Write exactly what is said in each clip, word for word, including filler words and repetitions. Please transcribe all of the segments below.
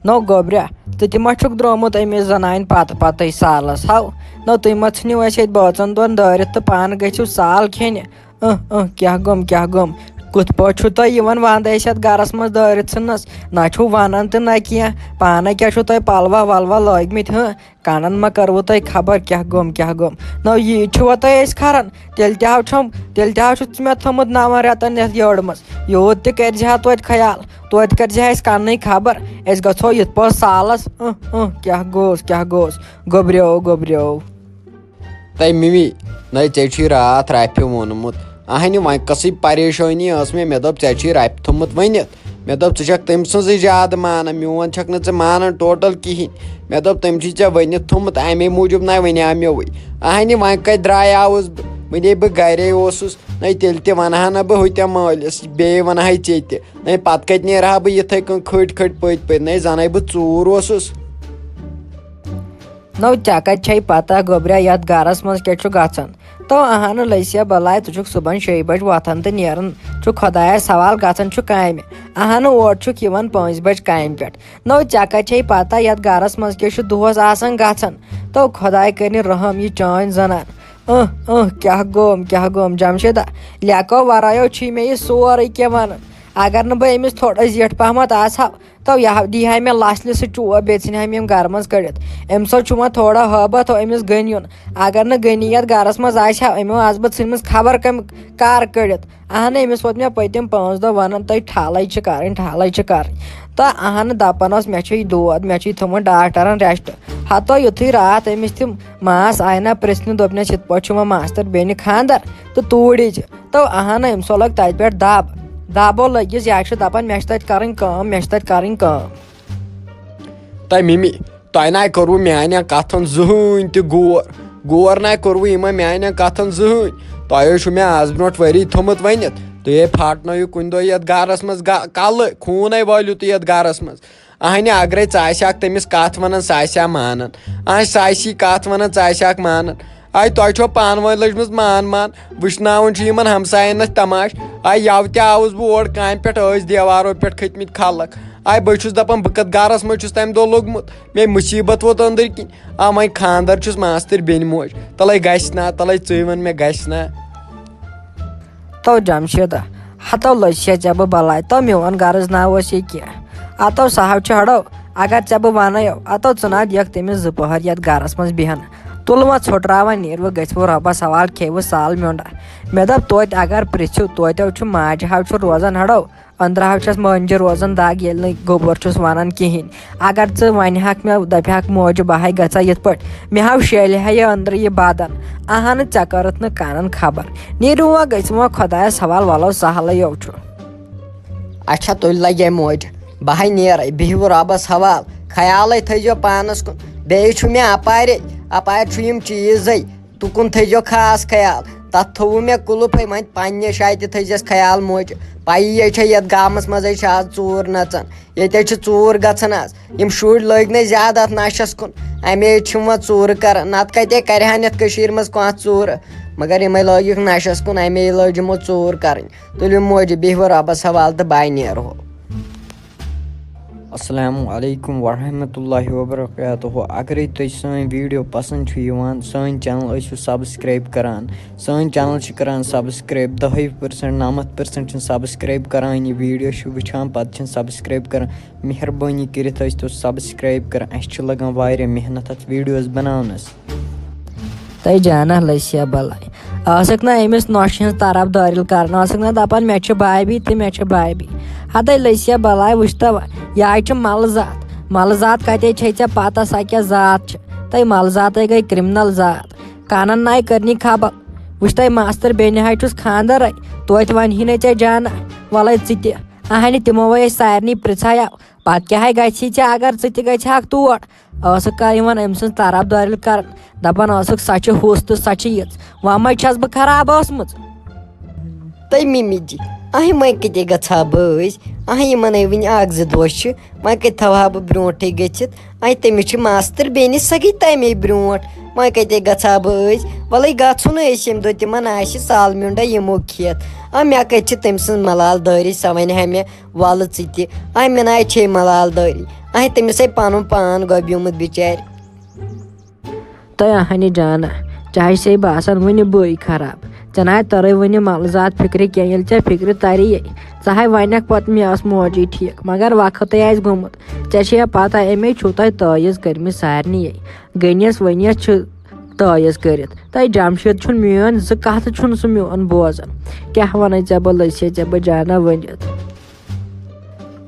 نو گوٚبریا، ژٕ تہِ ما چھُکھ درٛامُت أمِس زنانہِ پتہٕ پتَے سالس؟ ہاو، نو تُہۍ ما ژھٕنِو اَسہِ ییٚتہِ بٲژن دۄن دٲرِتھ تہٕ پانہٕ گٔژھِو سال کھیٚنہِ؟ اۭں، اۭں، کیٛاہ گوٚم، کیٛاہ گوٚم؟ کِتھ پٲٹھۍ چھُو تۄہہِ یِوان ونٛدٕ أسۍ یَتھ گرس منٛز دٲرِتھ ژھٕننس؟ نہ چھُو ونان تہٕ نہ کینٛہہ۔ پانَے کیٛاہ چھُو تۄہہِ پلوا ولوا لٲگۍ مٕتۍ؟ ہٕہ، کنن ما کٔروٕ تۄہہِ خبر کیٛاہ گوٚم، کیٛاہ گوٚم؟ نو یی چھُوا تۄہہِ أسۍ کھران؟ تیٚلہِ تہِ ہاو چھُم، تیٚلہِ تہِ ہاو چھُتھ ژٕ مےٚ تھوٚمُت نَوَن رٮ۪تن یَتھ یٲڑ منٛز۔ یوٗت تہِ کٔرۍ زِ ہا توتہِ خیال، توتہِ کٔرۍ زِ ہا اَسہِ کننٕے خبر۔ أسۍ گژھو یِتھ پٲٹھۍ سالس۔ اۭں، اۭں، کیٛاہ گوٚوس، کیٛاہ گوٚوس؟ گوٚبریو، گوٚبریو۔ تَے مِمی، نَے ژےٚ چھُے راتھ رَفہِ ووٚنمُت۔ اَہنہِ، وۄنۍ کۄسٕے پریشٲنی ٲس مےٚ، مےٚ دوٚپ، ژےٚ چھُے رَفہِ تھوٚمُت ؤنِتھ۔ مےٚ دوٚپ، ژٕ چھَکھ تٔمۍ سٕنٛزٕے زیادٕ مانان، میون چھَکھ نہٕ ژٕ مانان ٹوٹل کِہیٖنۍ۔ مےٚ دوٚپ، تٔمۍ چھُے ژےٚ ؤنِتھ تھوٚمُت، اَمے موٗجوٗب نَے وَنیٛاو مےٚ وٕے۔ اَہنہِ، وۄنۍ کَتہِ درٛایاوُس بہٕ؟ وٕنے بہٕ گَرے اوسُس، نَے تیٚلہِ تہِ وَنہٕ ہا نہٕ بہٕ ہُتہِ مٲلِس، بیٚیہِ وَنہٕ ہَے ژےٚ تہِ۔ نَے پَتہٕ کَتہِ نیرٕ ہا بہٕ یِتھَے کٔنۍ کھٔٹۍ کھٔٹۍ پٔتۍ پٔتۍ، نَے زَنَے بہٕ ژوٗر اوسُس۔ نو ژےٚ کتہِ چھے پتہ گوٚبریا، یتھ گرس منٛز کیٛاہ چھُ گژھان؟ تو اہنہٕ لٔسیا بلاے، ژٕ چھُکھ صُبحن شیٚیہِ بجہِ وۄتھان تہٕ نیران چھُ خۄدایس حوال، گژھان چھُ کامہِ۔ اہنہٕ اورٕ چھُکھ یِوان پانٛژِ بجہِ کامہِ پٮ۪ٹھ۔ نو ژےٚ کتہِ چھے پتہ یتھ گرس منٛز کیٛاہ چھُ دۄہس آسان گژھان؟ تو خۄداے کٔرِنۍ رحم یہِ چٲنۍ زنان۔ اہ، اہ، کیٛاہ گوٚم، کیٛاہ گوٚم جمشیدہ؟ لیکو ورٲیو چھُے مےٚ یہِ سورُے کینٛہہ ونان۔ اگر نہٕ بہٕ أمِس تھوڑا زیٹھ پہمتھ آسہٕ ہا، تو یہِ ہا، دی ہا مےٚ لژھِ سۭتۍ چوب، بیٚیہِ ژھٕنہِ ہا مےٚ یِم گرٕ منٛز کٔڑِتھ۔ أمِس حظ چھُ وۄنۍ تھوڑا ہٲبتھ، ہو أمِس گٔنۍ یُن۔ اگر نہٕ گٔنی یَتھ گرس منٛز آسہِ ہا، أمۍ آز بہٕ ژھٕنمٕژ خبر کَمہِ کر کٔڑِتھ۔ اہنہٕ، أمِس ووت مےٚ پٔتِم پانٛژھ دۄہ وَنان، تۄہہِ ٹھالَے چھِ کَرٕنۍ، ٹھالَے چھِ کَرٕنۍ۔ تہٕ اہنہٕ، دَپان اوس، مےٚ چھُے دود، مےٚ چھُے تھوٚمُت ڈاکٹرَن ریسٹ۔ ہَتو یُتھُے راتھ أمِس تِم ماس آیہِ نہ پرٛژھنہِ، دوٚپنَس، یِتھ پٲٹھۍ چھُ وۄنۍ ماستٕر بیٚنہِ خانٛدر تہٕ توٗرۍ یِزِ۔ تو اہنہٕ، أمۍ سو لوٚگ تَتہِ پٮ۪ٹھ دَب۔ دَبو لٔگِس، یہِ چھُ دَپان، مےٚ چھِ تَتہِ کَرٕنۍ کٲم، مےٚ چھِ تَتہِ کَرٕنۍ کٲم۔ تۄہہِ مِمی، تۄہہِ نَے کوٚروٕ میٛانٮ۪ن کَتھَن زٕہٕنۍ تہِ غور۔ غور نَے کوٚروٕ یِمَن میٛانٮ۪ن کَتھَن زٕہٕنۍ۔ تۄہہِ حظ چھُ مےٚ آز برونٛٹھ ؤری تھوٚمُت ؤنِتھ، تُہۍ ہے پھاٹنٲیِو کُنہِ دۄہ یَتھ گَرَس منٛز گَ-، کَلہٕ، خوٗنَے وٲلِو تُہۍ یَتھ گَرَس منٛز۔ اہنہِ، اگرے ژٕ آسہِ ہاکھ تٔمِس کتھ ونان، سُہ آسہِ ہا مانان۔ اہنہِ، سُہ آسی کتھ ونان، ژٕ آسہِ ہاکھ مانان۔ آے، تۄہہِ چھو پانہٕ ؤنۍ لٔجمٕژ مان مان، وٕچھناوان چھُ یِمن ہمساین أسۍ تماش۔ آے، یوٕ تہِ آوُس بہٕ اور کامہِ پٮ۪ٹھ، ٲسۍ دیوارو پٮ۪ٹھ کھٔتۍ مٕتۍ خلق۔ آے، بہٕ چھُس دپان، بہٕ کتھ گرس منٛز چھُس تمہِ دۄہ لوٚگمُت؟ مےٚ مُصیبت ووت أنٛدٕرۍ کِنۍ۔ آ، وۄنۍ خانٛدر چھُس ماستٕرۍ بیٚنہِ موج۔ تلے گژھِ نا، تلے ژٕے ون مےٚ، گژھِ نا؟ تو جمشیدہ، ہتو لٔج چھےٚ ژےٚ بہٕ بلاے، تو میون غرض نہ اوس یہِ کینٛہہ۔ اتو سہو چھُ ہڑو، اگر ژےٚ بہٕ ونَے، اتو ژٕ نہ دِکھ تٔمِس زٕ پۄہر یتھ گرس منٛز بِہن۔ تُلہٕ وۄنۍ ژھوٚٹراوان نیٖروٕ، گٔژھوٕ رۄبس حوال، کھیٚیوٕ سال میونڈا۔ مےٚ دوٚپ توتہِ اگر پرژھِو، توتہِ چھُ ماجہِ ہاو چھُ روزان ہڑو، أنٛدرٕ ہاو چھَس مٲنجہِ روزان دگ، ییٚلہِ نہٕ گوٚبُر چھُس ونان کِہیٖنۍ۔ اگر ژٕ ونہِ ہاکھ مےٚ، دپہِ ہاکھ موجہِ، بہٕ ہاے گژھا یِتھ پٲٹھۍ، مےٚ ہاو شیلہِ ہا یہِ أنٛدرٕ یہِ بدن۔ اہنہٕ، ژےٚ کٔرٕتھ نہٕ کنن خبر۔ نیٖرِو وۄنۍ، گٔژھِو وۄنۍ خۄدایس حوال، ولو سہلٕے یو چھُ۔ اچھا، تُلۍ لگے موجہِ، بہٕ ہاے نیرے، بِہِو رۄبس حوال، خیالے تھٲیزیو پانس کُن۔ بیٚیہِ چھُ مےٚ اپارے، اپارِ چھُ یِم چیٖزے، تُکُن تھٲیزیو خاص خیال۔ تَتھ تھوٚوُ مےٚ قُلُفے، وۄنۍ پنٛنہِ جایہِ تہِ تھٲیزٮ۪س خیال موجہِ۔ پَیی ہے چھےٚ، یَتھ گامَس منٛز ہے چھِ آز ژوٗر نَژان، ییٚتہِ ہے چھِ ژوٗر گژھان آز۔ یِم شُرۍ لٲگۍ نَے زیادٕ اَتھ نَشَس کُن، اَمے چھِ یِم وۄنۍ ژوٗرٕ کَران، نَتہٕ کَتہِ کَرِہَن یَتھ کٔشیٖرِ منٛز کانٛہہ ژوٗرٕ؟ مگر یِمَے لٲگِکھ نَشَس کُن، اَمے لٲج یِمو ژوٗر کَرٕنۍ۔ تُلِو موجہِ، بیٚہوٕ رۄبَس حوالہٕ تہٕ بَے نیرہو۔ السلام علیکم ورحمۃ اللہ وبرکاتہ۔ اگرے تۄہہِ سٲنۍ ویڈیو پسند چھُ یِوان، سٲنۍ چینل ٲسِو سبسکرائب کران۔ سٲنۍ چینل چھِ کران سبسکرائب دَہے پٔرسنٹ، نَمَتھ پٔرسنٹ چھِنہٕ سبسکرائب کران۔ یہِ ویڈیو چھِ وٕچھان، پتہٕ چھِنہٕ سبسکرائب کران۔ مہربٲنی کٔرِتھ ٲسۍ تو سبسکرائب کران، اَسہِ چھِ لگان واریاہ محنت اتھ ویڈیوز بناونس۔ تَے جانہ لٔسیا بلاے۔ ٲسٕکھ نہ أمِس نۄشہِ ہٕنٛز طرفدٲری کران، ٲسٕکھ نہ دپان، "مےٚ چھِ بابی تہٕ مےٚ چھِ بابی"۔ ہتے لٔسیا بلاے، وٕچھ تو، یہِ آے چھِ ملہٕ ذات۔ ملہٕ ذات کتے چھے ژےٚ پتہ، سۄ کیٛاہ ذات چھِ؟ تَے ملہٕ ذاتے گٔے کرمنل ذات۔ کانن ناے کرنی خبر۔ وٕچھ تَے ماستٕر بیٚنہِ ہاے چھُس خانٛدر، توتہِ ونہی نہٕ ژےٚ جانہ۔ وَلَے ژٕ تہِ۔ اہنہِ تِمو ہے أسۍ سارنٕے پرژھایو۔ پتہٕ کیٛاہ ہے گژھی ژےٚ اگر ژٕ تہِ گژھِ ہاکھ تور؟ ٲسٕکھ کر یِوان أمۍ سٕنٛز طرفدٲری کران، دپان ٲسٕکھ، "سۄ چھِ ہُژھ تہٕ سۄ چھِ یِژھ"۔ وۄنۍ ما چھَس بہٕ خراب ٲسمٕژ؟ تہٕ مِمی جی، اہہِ وۄنۍ کتے گژھٕ ہا بہٕ ٲسۍ؟ اہہِ یِمن ہے وٕنہِ اکھ زٕ دۄہ چھِ، وۄنۍ کتہِ تھاوٕ ہا بہٕ برونٹھٕے گٔژھِتھ؟ اہہِ تٔمِس چھِ ماستٕر بیٚنہِ، سۄ گٔے تمے برونٹھ، وۄنۍ کتے گژھٕ ہا بہٕ ٲسۍ؟ وَلَے گژھو نہٕ أسۍ، ییٚمہِ دۄہ تِمن آسہِ سال میونڈا یِمو کھٮ۪تھ۔ آ، مےٚ کتہِ چھِ تٔمۍ سٕنٛز ملال دٲری، سۄ ونہِ ہا مےٚ، "وَلہٕ ژٕ تہِ"۔ آ، مےٚ نہ چھے ملال دٲری۔ اَہے تٔمِس ہے پَنُن پان گۄبیومُت بِچارِ۔ تۄہہِ اَہنہِ جانہ، چاہے سے باسان وٕنہِ بٲے خراب۔ ژےٚ نہ ترے وٕنہِ ملزاد فکرِ کینٛہہ، ییٚلہِ ژےٚ فکرِ تریے، ژٕ ہے ونکھ پتہٕ مےٚ ٲس موجی ٹھیک، مگر وقتٕے آسہِ گوٚمُت۔ ژےٚ چھے پتہ، أمے چھُو تۄہہِ تٲیٖز کٔرمٕتۍ سارنٕے۔ گٔنِس ؤنِس چھِ تٲیٖز کٔرِتھ۔ تۄہہِ جمشید چھُنہٕ میٲنۍ زٕ کتھ چھُنہٕ سُہ میون بوزان۔ کیٛاہ ونَے ژےٚ بہٕ، لٔسے ژےٚ بہٕ جانہ ؤنِتھ۔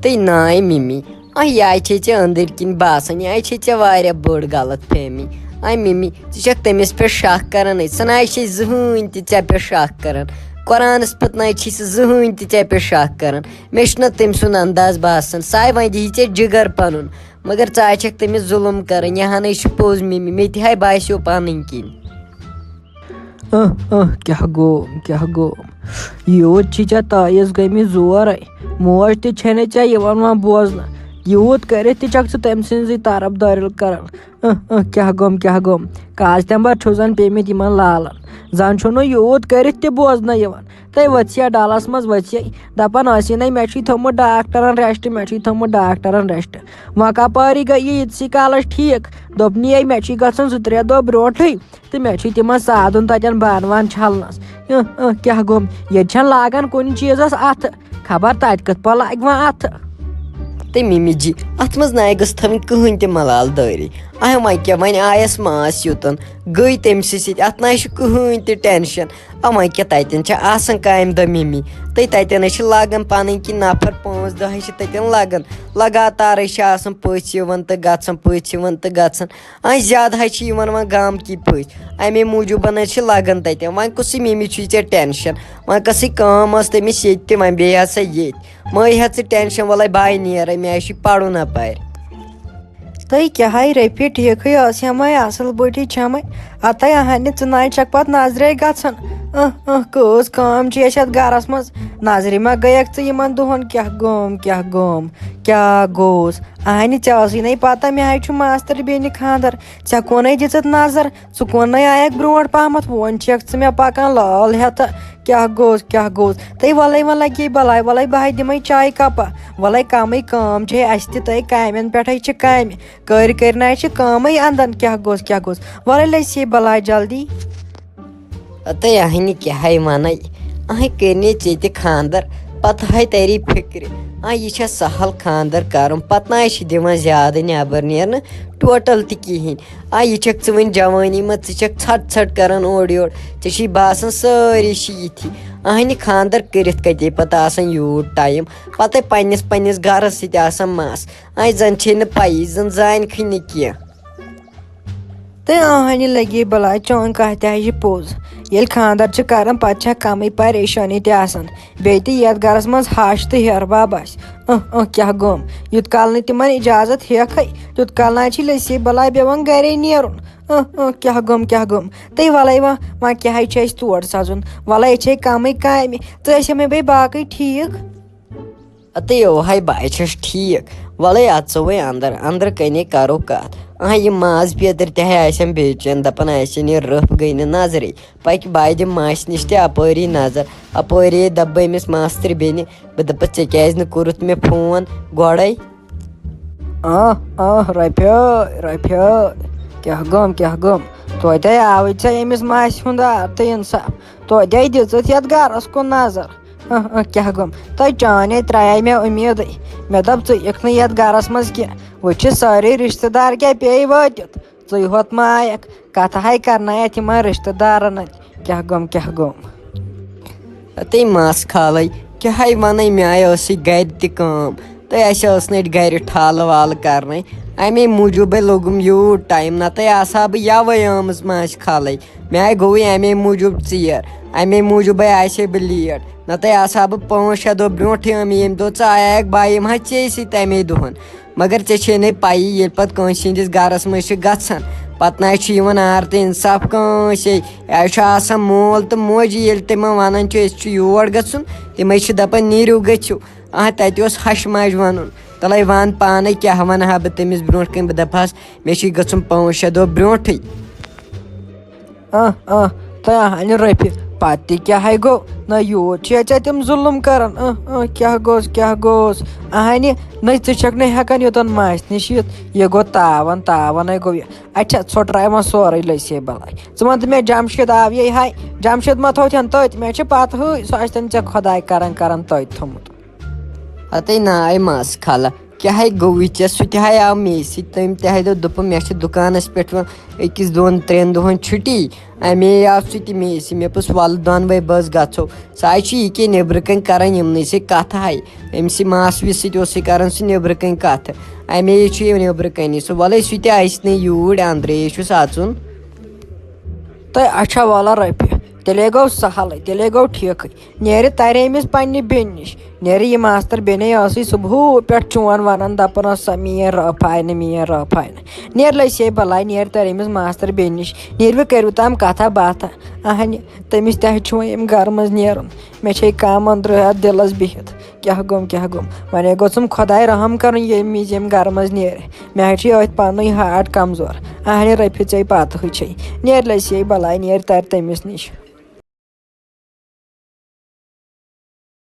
تہٕ ناے مِمی، آ، یہِ آے چھے ژےٚ أنٛدٕرۍ کِنۍ باسان، یہِ آے چھے ژےٚ واریاہ بٔڑ غلط فہمی۔ آے مِمی، ژٕ چھَکھ تٔمِس پٮ۪ٹھ شک کران، ہے، سۄ نہ آے چھے زٕہٕنۍ تہِ ژےٚ پٮ۪ٹھ شک کران۔ قرآنَس پٮ۪ٹھ نہ آے چھے سۄ زٕہٕنۍ تہِ ژےٚ پٮ۪ٹھ شک کران۔ مےٚ چھُنہ تٔمۍ سُنٛد انداز باسان، سۄ آے وۄنۍ دِیہِ ژےٚ جِگر پَنُن، مگر ژٕ آے چھَکھ تٔمِس ظُلُم کران۔ یہِ ہَن ہے چھِ پوٚز مِمی، مےٚ تہِ ہَے باسیو پَنٕنۍ کِنۍ۔ اہ، اہ، کیٛاہ گوٚو، کیٛاہ گوٚو؟ یوٗت چھِ ژےٚ تٲیٖز گٔمٕتۍ زورَے۔ موج تہِ چھَے نہٕ ژےٚ یِوان وۄنۍ بوزنہٕ۔ یوٗت کٔرِتھ تہِ چھَکھ ژٕ تٔمۍ سٕنٛزٕے طرفدٲری کران۔ اہ، اہ، کیٛاہ گوٚم، کیٛاہ گوٚم؟ قاز تٮ۪مبر چھُ زَن پیٚمٕتۍ یِمَن لالَن۔ زَن چھُنہٕ یوٗت کٔرِتھ تہِ بوزنہٕ یِوان۔ تہٕ ؤژھِیا ڈَلَس منٛز ؤژھِیا، دَپان ٲسی نَے، مےٚ چھُے تھوٚمُت ڈاکٹرَن rest، مےٚ چھُے تھوٚمُت ڈاکٹرَن rest۔ وۄنۍ کَپٲری گٔیہِ یہِ ییٖتسٕے کالَس ٹھیٖک؟ دوٚپنَے، مےٚ چھُے گژھُن زٕ ترٛےٚ دۄہ برونٛٹھٕے۔ تہٕ مےٚ چھُے تِمن سادُن تَتٮ۪ن بانہٕ وانہٕ چھلنَس۔ اۭں، اۭں، کیٛاہ گوٚم؟ ییٚتہِ چھَنہٕ لاگان کُنہِ چیٖزَس اَتھٕ۔ خبر تَتہِ کِتھ پٲٹھۍ لاگہِ وۄنۍ اَتھٕ۔ تہٕ مِمی جی، اَتھ منٛز نَے گٔژھ تھاوٕنۍ کٕہٕنۍ تہِ ملال دٲری۔ اَہَے وۄنۍ کیٛاہ، وۄنۍ آیَس ماس یوٚتَن، گٔے تٔمۍ سٕے سۭتۍ، اَتھ نَے چھُ کٕہٕنۍ تہِ tension۔ اَوَے کیٛاہ تَتٮ۪ن چھِ آسان کامہِ دۄہ مِمی۔ تہٕ تَتٮ۪ن حظ چھِ لاگان پَنٕنۍ کِنۍ نفر پانٛژھ دَہ حظ چھِ تَتٮ۪ن لاگان۔ لگاتارٕے چھِ آسان پٔژھۍ یِوان تہٕ گژھان، پٔژھۍ یِوان تہٕ گژھان۔ آ، زیادٕ حظ چھِ یِوان وۄنۍ گامکی پٔژھۍ، اَمے موٗجوٗبَن حظ چھِ لَگان تَتہِ۔ وۄنۍ کُسٕے مِمی چھُے ژےٚ tension؟ وۄنۍ کۄسٕے کٲم ٲس تٔمِس ییٚتہِ تہِ، وۄنۍ بیٚیہِ ہسا ییٚتہِ۔ مہ ہیٚہ ژٕ tension، وَلَے بہٕ ہاے نیرَے، مےٚ حظ چھُے پَرُن اَپارِ۔ تہٕ کیٛاہ ہاے رٔفیٖق، ٹھیٖکھٕے ٲس ہٮ۪مَے، اَصٕل پٲٹھی چھَمَے۔ اَتَے اَہَنہِ ژٕ نَے چھَکھ پَتہٕ نظرے گژھان۔ اۭں، اۭں، کۭژ کٲم چھِ اَسہِ یَتھ گَرَس منٛز؟ نظرِ ما گٔیَکھ ژٕ یِمَن دۄہَن؟ کیٛاہ گوم، کیٛاہ گوم، کیٛاہ گوٚوُس؟ اَہَنہِ ژےٚ ٲسٕے نَے پَتہ، مےٚ ہاے چھُ ماستٕر بیٚنہِ خانٛدَر۔ ژےٚ کونَے دِژٕتھ نظر؟ ژٕ کونَے آیَکھ برونٛٹھ پَہمَتھ، وۄنۍ چھَکھ ژٕ مےٚ پَکان لال ہٮ۪تھ۔ کیٛاہ گوٚوُس، کیٛاہ گوٚوُس؟ تَے وَلَے وۄنۍ لَگے بَلاے، وَلَے بہٕ ہاے دِمَے چایہِ کَپہ۔ وَلَے کَمٕے کٲم چھے اَسہِ تہِ، تَے کامٮ۪ن پٮ۪ٹھَے چھِ کامہِ۔ کٔرۍ کٔرۍ نَے چھِ کٲمٕے اَنٛدَن۔ کیٛاہ گوٚوُس، کیٛاہ گوٚوُس؟ وَلَے لٔسۍ ہے بَلاے جلدی۔ تہٕ اَہنہِ کیٛاہ ہاے وَنَے؟ اَہَے کٔرنی ژےٚ تہِ خانٛدَر، پَتہٕ ہاے تَری فِکرِ۔ آ، یہِ چھےٚ سَہَل خانٛدَر کَرُن، پَتہٕ نَے چھِ دِوان زیادٕ نٮ۪بَر نیرنہٕ total تہِ کِہیٖنۍ۔ آ، یہِ چھَکھ ژٕ وٕنہِ جوٲنی منٛز، ژٕ چھَکھ ژھَٹ ژھَٹ کَران اورٕ یورٕ، ژےٚ چھی باسان سٲری چھِ یِتھی۔ اَہنہِ خانٛدَر کٔرِتھ کَتے پَتہٕ آسان یوٗت time؟ پَتَے پنٛنِس پنٛنِس گَرَس سۭتۍ آسان مَس۔ آ، زَن چھے نہٕ پَیی، زَن زانکھٕے نہٕ کینٛہہ۔ تہٕ آہنہِ لگے بلاے، چٲنۍ کتھ تہِ ہا چھِ پوٚز۔ ییٚلہِ خانٛدر چھِ کران، پتہٕ چھےٚ کمٕے پریشٲنی تہِ آسان۔ بیٚیہِ تہِ یتھ گرس منٛز ہش تہٕ ہیہربب آسہِ۔ اہ، اہ، کیٛاہ گوٚم؟ یوٗت کال نہٕ تِمن اجازت ہیکھے، تیوٗت کال نہ چھِ لٔسی بلاے بیوان گرے نیرُن۔ اہ، اہ، کیٛاہ گوٚم، کیٛاہ گوٚم؟ تہٕ وَلَے وۄنۍ، وۄنۍ کیٛاہ ہے چھُ اَسہِ تور سَزُن؟ وَلَے چھے کمٕے کامہِ۔ ژٕ ٲسۍ مےٚ بیٚیہِ باقٕے ٹھیٖک؟ اَتے اوہَے بہٕ چھَس ٹھیٖک۔ وَلَے اَژو وۄنۍ اَندَر، اَندرٕ کَنے کَرو کَتھ۔ آ، یِم ماز پیتٕر تہِ ہے آسن بے چین، دَپان آسن یہِ رٔپھ گٔے نہٕ نظرٕے۔ پَکہِ بہٕ دِمہٕ ماسہِ نِش تہِ اَپٲری نظر۔ اَپٲری دَپہٕ بہٕ أمِس ماستٕر بیٚنہِ، بہٕ دَپَس، "ژےٚ کیٛازِ نہٕ کوٚرُتھ مےٚ فون گۄڈَے؟" آ، آ، رۄپیو، رۄپیو، کیٛاہ گوٚم، کیٛاہ گوٚم؟ توتہِ آوٕے ژےٚ أمِس ماسہِ ہُنٛد آر تہٕ اِنصاف۔ توتہِ دِژٕتھ یَتھ گَرَس کُن نظر۔ اہ، اہ، کیٛاہ گوٚم؟ تۄہہِ چانے ترٛایے مےٚ اُمیدٕے۔ مےٚ دوٚپ، ژٕ یِکھ نہٕ یَتھ گَرَس منٛز کینٛہہ۔ وۄنۍ چھِ سٲری رِشتہٕ دار کیٛاہ پیٚیہِ وٲتِتھ؟ ژٕے ہوت ما آیَکھ؟ کَتھٕ ہَے کَرنایَتھ یِمَن رِشتہٕ دارَن اَتہِ۔ کیٛاہ گوٚم، کیٛاہ گوٚم؟ اَتے ماس خالَے، کیٛاہ ہَے وَنَے، مےٚ آے ٲسٕے گَرِ تہِ کٲم۔ تہٕ اَسہِ ٲس نہٕ اَتہِ گَرِ ٹھالہٕ والہٕ کَرنَے۔ اَمے موٗجوٗبَے لوٚگُم یوٗت time، نَتہٕ آسہٕ ہا بہٕ یَوَے آمٕژ ماس خالَے۔ مےٚ آے گوٚوُے اَمے موٗجوٗب ژیر، اَمے موٗجوٗبَے آسے بہٕ late، نَتہٕ آسہٕ ہا بہٕ پانٛژھ شےٚ دۄہ برونٛٹھٕے آمٕتۍ۔ ییٚمہِ دۄہ ژٕ آیَکھ، بہٕ یِمہٕ ہا ژے سۭتۍ تَمے دۄہَن، مگر ژےٚ چھے نَے پَیی، ییٚلہِ پَتہٕ کٲنٛسہِ ہِنٛدِس گَرَس منٛز چھِ گژھان، پَتہٕ نَے چھُ یِوان آر تہٕ اِنصاف کٲنٛسے۔ یہِ چھُ آسان مول تہٕ موجی، ییٚلہِ تِمَن وَنان چھُ، "أسۍ چھُ یور گژھُن"، تِمَے چھِ دَپان، "نیٖرِو، گٔژھِو"۔ آ، تَتہِ اوس ہَش مَش وَنُن۔ تَلَے وَن پانَے، کیٛاہ وَنہٕ ہا بہٕ تٔمِس برونٛٹھ کَنہِ؟ بہٕ دَپہٕ ہَس، مےٚ چھُے گژھُن پانٛژھ شےٚ دۄہ برونٛٹھٕے۔ آ، آ، تہٕ آ، اَنہِ رۄپیہِ۔ پتہٕ تہِ کیٛاہ ہے گوٚو؟ نہ، یوٗت چھِ ژےٚ تِم ظُلُم کران۔ اۭں، اۭں، کیٛاہ گوٚژھ، کیٛاہ گوٚژھ؟ اہنہِ، نہ، ژٕ چھکھ نہٕ ہٮ۪کان یوٚتن ماسہِ نِش یِتھ۔ یہِ گوٚو تاوان، تاوان ہے گوٚو یہِ۔ اچھا، ژھۄٹراے وۄنۍ سورُے، لٔسۍ ہے بلاے۔ ژٕ وَن تہٕ مےٚ، جمشید آو یے ہاے؟ جمشید ما تھوٚو تھٮ۪ن تٔتۍ؟ مےٚ چھِ پتہٕے، سُہ آسہِ تٔمۍ ژےٚ خۄداے کران کران تٔتۍ تھوٚمُت۔ ہتے ناے ماس کھلہٕ، کیٛاہ ہے گوٚوُے ژےٚ؟ سُہ تہِ ہے آو مے سۭتۍ۔ تٔمۍ تہِ ہے دوٚپ، دوٚپُن، مےٚ چھِ دُکانَس پٮ۪ٹھ وۄنۍ أکِس دۄن ترٛٮ۪ن دۄہَن چھُٹی۔ اَمے آو سُہ تہِ مے سۭتۍ۔ مےٚ پوٚس، وَلہٕ دۄنوَے بٲژ گژھو۔ سُہ ہے چھُ یہِ کہِ نیٚبرٕ کَنۍ کَران یِمنٕے سۭتۍ کَتھٕ ہَے۔ أمۍ سٕے ماسوِس سۭتۍ اوس یہِ کَران سُہ نیٚبرٕ کَنۍ کَتھٕ۔ اَمے چھُ یہِ نیٚبرٕ کَنی۔ سُہ وَلَے، سُہ تہِ اَژِ نہٕ یوٗرۍ، اَنٛدرَے چھُس اَژُن۔ تہٕ اچھا وَلہٕ رۄپیہِ، تیٚلے گوٚو سہلٕے، تیٚلے گوٚو ٹھیٖکٕے۔ نیرِ ترِ أمِس پننہِ بیٚنہِ نِش، نیرِ یہِ ماستٕر بیٚنے ٲسٕے صُبحو پٮ۪ٹھ چون وَنان، دَپان ٲس، "سۄ میٛٲنۍ رٲفاے نہٕ، میٛٲنۍ رٲفاے نہٕ۔" نیرِ لٔسۍ ہے بَلاے، نیرِ ترِ أمِس ماستٕر بیٚنہِ نِش، نیرِ وۄنۍ کٔرِو تام کَتھا باتھا۔ اَہنہِ، تٔمِس تہِ حظ چھُ وۄنۍ ییٚمہِ گَرٕ منٛز نیرُن۔ مےٚ چھے کَم أنٛدرٕ اَتھ دِلَس بِہِتھ۔ کیٛاہ گوٚم، کیٛاہ گوٚم؟ وۄنۍ ہے گوٚژھُم خۄداے رحم کَرُن، ییٚمہِ وِزِ ییٚمہِ گَرٕ منٛز نیرِ۔ مےٚ حظ چھُ أتھۍ پَننُے ہارٹ کمزور۔ اَہنہِ، رۄپیہِ ژے پَتہٕ ہٕے چھے۔ نیرِ لٔسۍ ہے بَلاے، نیرِ ترِ تٔمِس نِش۔